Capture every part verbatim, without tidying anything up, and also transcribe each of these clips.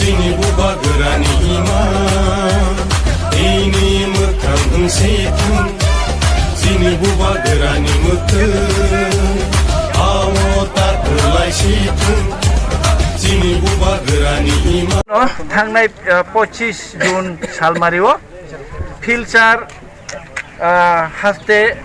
Chini bubagrani ima, ini mwkhang wngsi thung. Chini bubagrani mwkhang, awo ta kwlai si thung. Chini bubagrani ima. No, thangnai, uh, pochis June salmario Philchar, ah, haste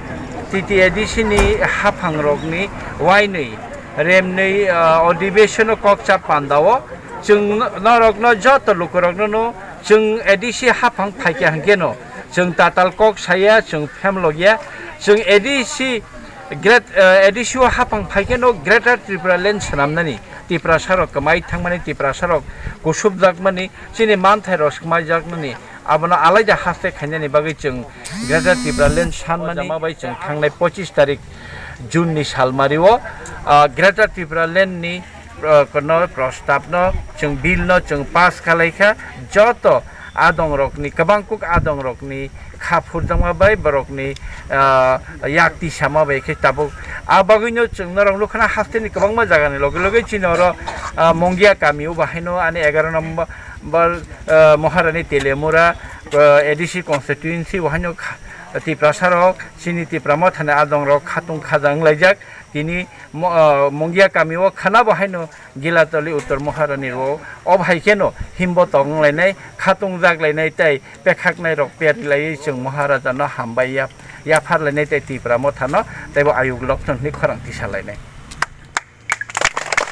T T A D C ni haphangrokni wainwi remnwi, ah, odhibesono kokcha pandao chwng norokno joto lukurokno chwng A D C haphang phaikha hwnkhe no chwng tatal kok saya, chwng phemlokya, chwng A D C Great, ah, A D C o haphang phaikhe no Greater Tripura Land swnamnani, Tiprasarok kwmai thangmani, Tiprasarok kusupjakmani, chini manthairok swmaijakmani, abono alaida haste khainani bagwi chwng Greater Tripura Land sanmani bai chwng thangnai pochis tarik June ni salmario, ah, Greater Tripura Land ni, ah, kono prostab no chwng bill no chwng pass khalai kha, joto adong rokni, kwbang kuk adong rokni kha phurjakma bai borokni, ah, yak tisama bai khe tabuk. A bagwino chwng norok nukha na haste ni kwbangma jaga ni loge loge chini oro, ah, Mongia kami o bahaino ani egaroh number, ah, Maharani Telemura, ah, A D C constituency o haino kha-, Tiprasa rok, chini Tipra Mothani adong rok khatung khaja wnglaijak. Tini mo-, ah, Mongia kami o khana bo haino Gilatali Uttor Maharani rok. O bai kheno himbo tong wnglainai, khatung jak lainai tei pekhaknai rok peri laiwi chwng Maharaja no hambai ya, yaphar lainai tei Tipra Motha no tei bo ayuk lokthon hwnwi khorang tisa lainai.